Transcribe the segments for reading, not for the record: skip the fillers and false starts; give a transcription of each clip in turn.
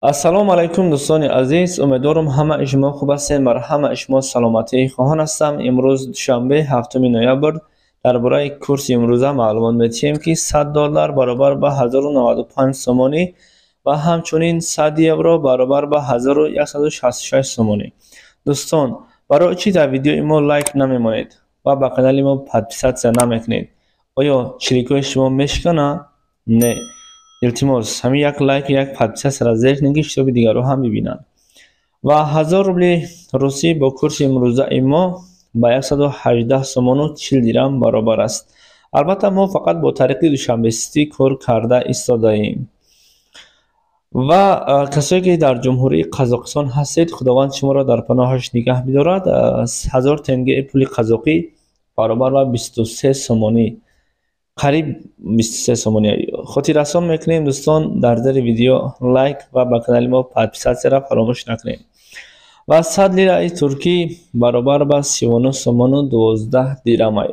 Ассалому алайкум, дӯстони азиз. Умедворам, ҳамаи шумо хуб ҳастед. Бар ҳамаи шумо саломатӣ хоҳон ҳастам. Имрӯз душанбе, 7 ноябр. Дар бораи курси имрӯза маълумот медиҳем, ки 100 доллар баробар ба 1095 сомонӣ ва ҳамчунин 100 евро баробар ба 1166 сомонӣ. Дӯстон, барои чӣ дар видеои мо лайк намемонед ва ба канали мо подписаться намекунед? Оё чиликҳои шумо мешиканад? Не, илтимос, ҳамин як лайк, як подписаться ро зер кунед, ки шитоби дигарро ҳам бибинанд. Ва 1000 рубли русӣ бо курси имрӯзаи мо ба 118 сомону 40 дирам баробар аст. Албатта, мо фақат бо тариқи Душанбе-Сити кор карда истодаем. Ва касое ки дар Ҷумҳурии Қазоқистон ҳастед, Худованд шуморо дар паноҳаш нигаҳ бидорад. 1000 тенге пули қазоқӣ баробар ба 23 сомонӣ, қариб 23 сомонӣ. Хотиррасон мекунем, дӯстон, дар зери видео лайк ва ба канали мо подписаться ро фаромӯш накунед. Ва 100 лираи туркӣ баробар ба 39 сомону 12 дирамай.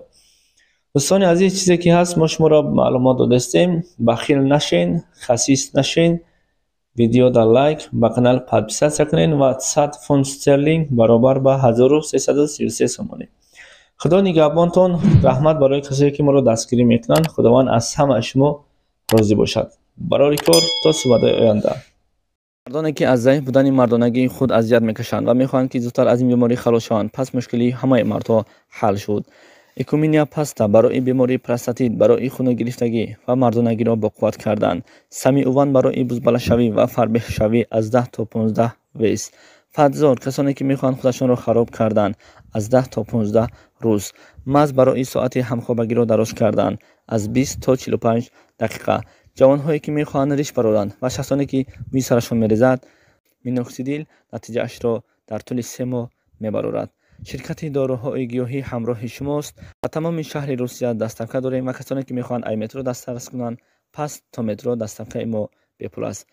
Дӯстони азиз, чизе ки ҳаст, мо шуморо маълумот додастем. Бахил нашен, хасис нашен, видеода лайк, ба канал подписаться кунед. Ва 100 фунт стерлинг баробар ба 1333 сомонӣ. Худо нигаҳбонтон. Раҳмат барои касое ки моро дастгирӣ мекунанд. Худованд аз ҳамаи шумо розӣ бошад. Барори кор, то суҳбатҳои оянда. Мардоне ки аз заиф будани мардонагии худ азият мекашанд ва мехоҳанд, ки зудтар аз ин беморӣ халос шаванд, пас мушкилии ҳамаи мардҳо ҳал шуд. Экуминия паста барои бемории простатит, барои хуногирифтагӣ ва мардонагиро боқувват кардан. Самиуван барои бузбалашавӣ ва фарбеҳшавӣ, аз 10 то 15 вес. Фатзор, касоне ки мехоҳанд худашонро хароб кардан, аз 10 то 15 рӯз. Маз барои соати ҳамхобагиро дароз кардан, аз 20 то 45 дақиқа. Ҷавонҳое ки мехоҳанд риш бароранд ва шахсоне ки мӯи сарашон мерезад, миноксидил натиҷаашро дар тӯли 3 моҳ мебарорад. Ширкати доруҳои гиёҳӣ ҳамроҳи шумост. Ба тамоми шаҳри Русия доставка дорем. Ва касоне ки мехоҳанд ай метро дастрас кунанд, пас то метро доставка и мо бепул аст.